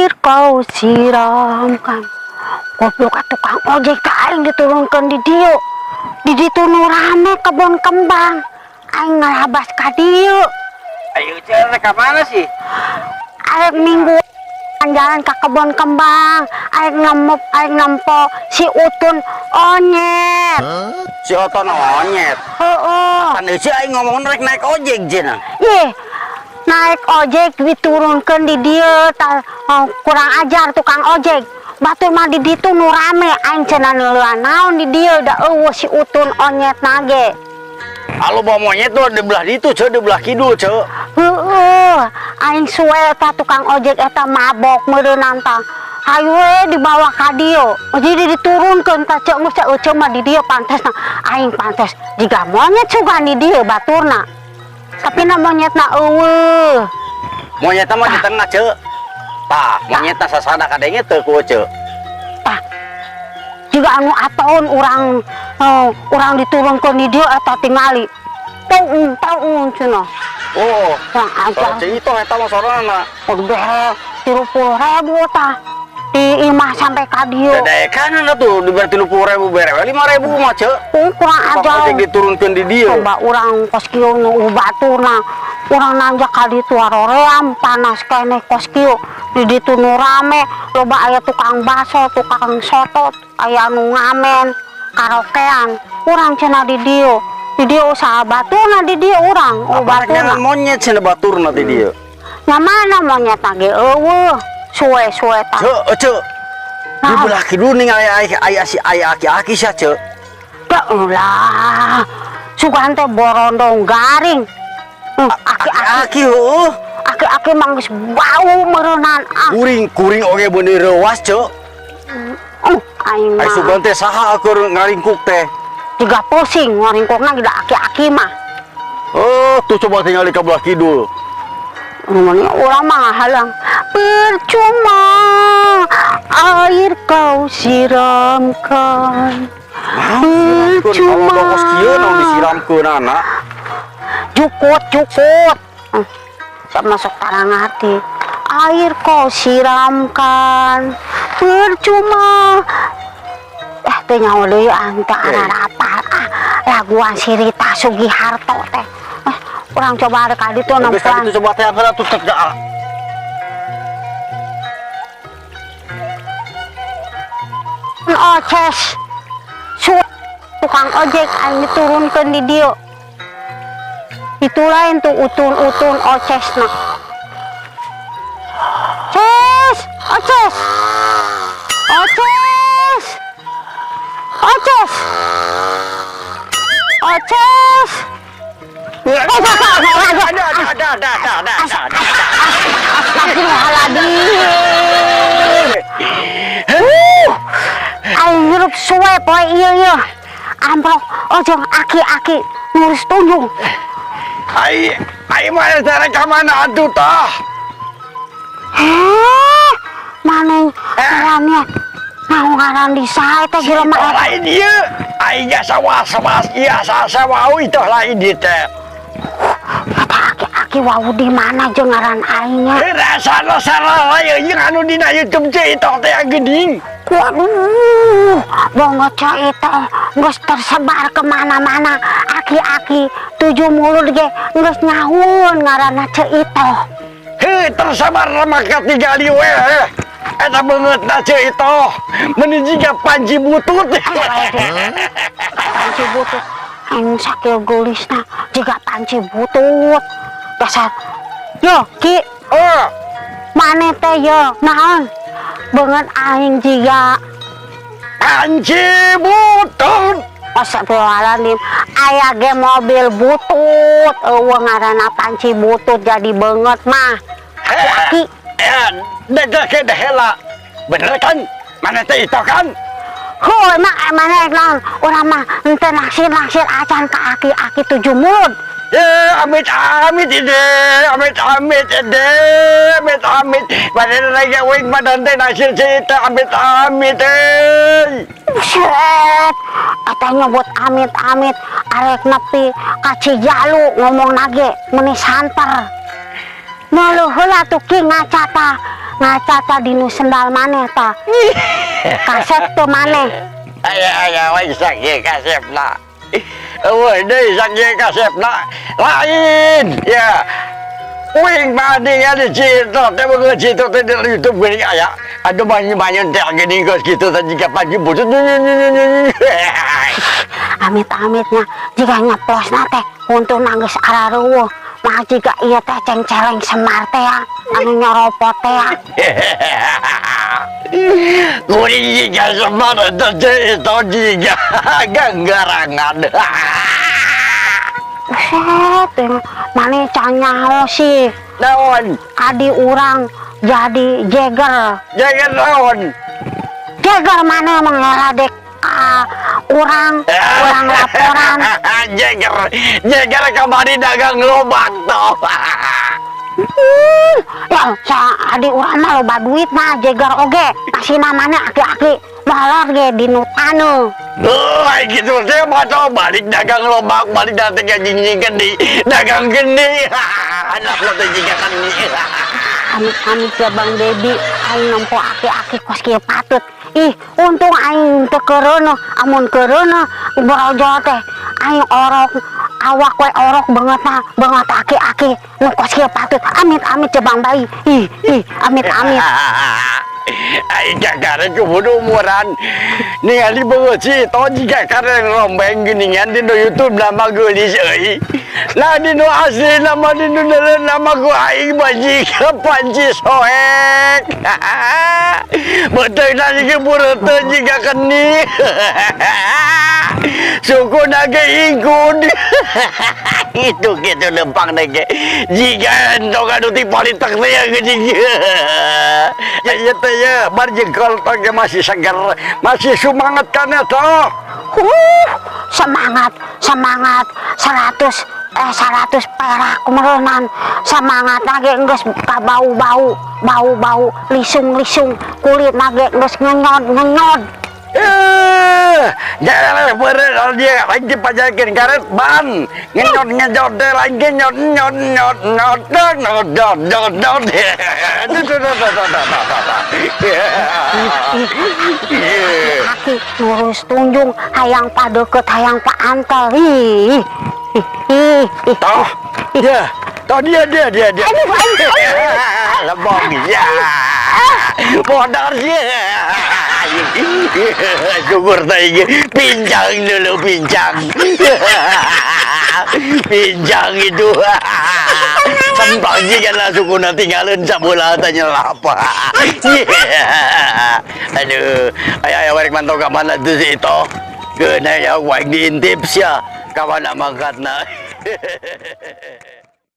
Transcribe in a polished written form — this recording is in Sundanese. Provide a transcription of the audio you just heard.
Air kau siramkan. Goblok atuh tukang ojek ka aing diturunkeun di dieu. Di ditu nu rame kebon kembang. Aing ngalabas ka dieu. Ayo, cewek ka mana sih? Arek minggu jalan ke kebon kembang. Aing ngemop, aing nempo si Utun onyet. Si Oton onyet. Heeh. Kan si aing ngomong rek naik ojek cenah. Ih, naik ojek diturunkan di dieu tah, oh, kurang ajar tukang ojek. Batur mah di ditu nu rame, aing cenah neuleuan naon di dieu, da euweuh si Utun onyet nage. Alo bawa monyet tuh di belah ditu, ce, di belah kidul, ce. Heeh, aing suwe eta tukang ojek eta mabok meureunnan tah. Hayu we dibawa ka dieu. Jadi diturunkeun tah, ceu, geus ceu mah di dieu pantasna. Aing pantas jiga monyet sugan di dieu baturna. Tapi na monyetna euweuh. Monyetna mah di tengah, ce. Tah, monyetna sasada kadenge teu ku ce. Tah. Jiga anu ataun urang, eh, urang diturunkeun di dieu eta tingali. Taun taun cenah. Oh, Kurang ajar. soal itu eta mah sorana. Kudu bere 30.000 tah. Di imah sampai ka dieu. Daekan atuh dibere 30.000, bere we 5.000 mah, ce. Oh, kurang Tukang ajar. ojek diturunkeun di dieu. Coba urang kos kieu nu baturna. Urang nanjak ka ditu aroream panas keneh kos kieu. Di ditu nu rame, loba aya tukang baso, tukang soto, aya nu ngamen, karaokean. Urang cenah di dieu. Di dieu usaha baturna di dieu urang, oh, Apa rek baturna. jangan monyet cenah baturna di dieu. Nya mana monyet ge euweuh. Suwe-suwe tah. Ce, ce. Di Naon? belah kidul ningali aya aya si aya aki-aki sia, ce. Lah, sugan teh borondong garing. Aki-aki Aki-aki heueuh. Aki-aki mah geus bau meureunan ah. Kuring kuring oge beuneu reuas, ce. Aing Ai mah sugan teh saha keur ngaringkuk teh? Jiga pusing ngaringkukna gida aki-aki mah. Oh, tuh coba tinggal di belah kidul. Mun urang mah ngahalang. Percuma air kau siramkan. Percuma. Percuma. Kos kieu naon disiramkeun anak. Jukut, jukut. Sama sok tarang hati. Air kau siramkan. Percuma. Eh, teu nyaho deui ah, teu ararapal ah. Laguan si Rita Sugiharto teh. Eh, urang coba rek ka ditu Geus nempoan. ka ditu coba teh heula tuh teh. Ah. Oces. Su tukang ojek aing diturunkeun di dieu. Itu lain tuh utun-utun ocesna. Ces, oces. Oces. Oces. Oces. Ada ada ada ada ada ada. Astagfirullahaladzim. Aing hirup suwe poe ieu ieu. Amprok ojong aki-aki ngurus tunjung. Ai ai mana cara ka mana atuh tah? Heh, mana ngarannya? Nah, ngaran di saha teh jelema Oh, eta? lain ieu. Ai jasa was-was ieu asa wau itu lain dieu teh. Eta aki-aki wau di mana jeung ngaran aingnya? Rasana salah lain jeung anu dina YouTube teh itu teh geuning. Waduh, banget cah itu geus tersebar kemana-mana. Aki-aki tujuh mulut ge geus nyahueun ngaranna Ceu Itoh. Heuh, tersebar maka tingali we. Eta beungeutna Ceu Itoh. Meuni jiga panci butut. Panci butut. Aing sakieu geulisna jiga panci butut. Dasar. Yo, Ki, Oh, maneh teh yo naon? Beungeut aing jiga panci butut. Astagfirullahaladzim, aya ge mobil butut, euweuh ngaranna panci butut jadi beungeut mah. Aki-aki. Eh, deg deg heula. Bener kan? Mana teh itu kan? Heuh, emang mana naon? Urang mah henteu naksir-naksir acan ka aki-aki tujuh mulut. Eh, amit amit ide, amit amit ide, amit amit. Badan lagi wing badan teh naksir cerita amit amit eh. Buset, eta nyebut amit-amit arek nepi ka Cijalu ngomong nage meuni santer. Meuleuh heula tuh ki ngaca tah. Ngaca tah dinu sendal maneh tah. Kasep teu maneh? Aya aya wae sakieu kasepna. Euweuh deui sakieu kasepna. Lain ya. Uing mah ningali Cito teh, beungeut Cito teh di YouTube geuning aya. Aduh, banyu-banyu teh geuning geus kitu teh jiga panci butut. Amit-amitnya jiga nyeplosna teh untuna geus arareuweuh. Mah jiga ieu teh cengceleng Semar teh ya, anu nyoropot teh ya. Kuring jiga Semar eta teh, itu jiga ganggarangan. Buset, eh, maneh can nyaho sih. Naon? Adi urang jadi jeger. Jeger naon? Jeger maneh mengeladek ka urang, urang laporan. Jeger, jeger kamari dagang lobak toh. Ya, sa adi urang mah loba duit mah jeger oge. Masih namanya aki-aki molor ge di nu taneuh. Oh, gitu teh mah toh balik dagang lobak, balik datang ke jingjing kendi, dagang kendi. Anak lo teh jiga kendi. Amit-amit ya Bang Dedi, aing nempo aki-aki kos kieu patut. Ih, untung aing teu keureuneuh, amun keureuneuh borojol teh aing orok awak we, orok banget banget aki-aki nu kos kieu patut. Amit-amit ya Bang Bayi. Ih, ih, amit-amit. Aing kakare kudu umuran. Ningali beungeut si Ito jiga karen rombeng geuningan di YouTube nama geulis euy. Lah, di nu asli nama di nu deuleu nama ku aing mah jiga panci soek. Beuteungna jiga bureuteuh jiga kendi. Sukuna ge ingkun. Itu gitu lempang ge. Jiga entong anu ti politik teh ya geuning. Ya ieu teh ya bar jengkol teh masih seger, masih semangat kan eta. Semangat, semangat 100 eh 100 perak meureunan semangat ge geus kabau-bau, bau-bau lisung-lisung, kulit ge geus ngenyod-ngenyod. Eh, jangan beureut dia lagi dipajakeun karet ban. Ngenyot ngenyot teh lagi nyot nyot nyot nyot nyot nyot nyot nyot nyot. Tuh tuh tuh tuh tuh tuh tuh. Aki ngurus tunjung hayang padeukeut, hayang paantel, ih ih ih ih. Toh, ya, toh dia dia dia dia. Aduh, aduh, aduh. Lebong ya. Modar sih. Syukur tadi pincang dulu, pincang. Pincang itu. Sempang sih kan langsung kuna tinggalin sabola tanya lapa. Aduh, ayo ayo balik mantau ke mana tuh si itu. Kena ya waik diintip sia. Kawan mangkatna.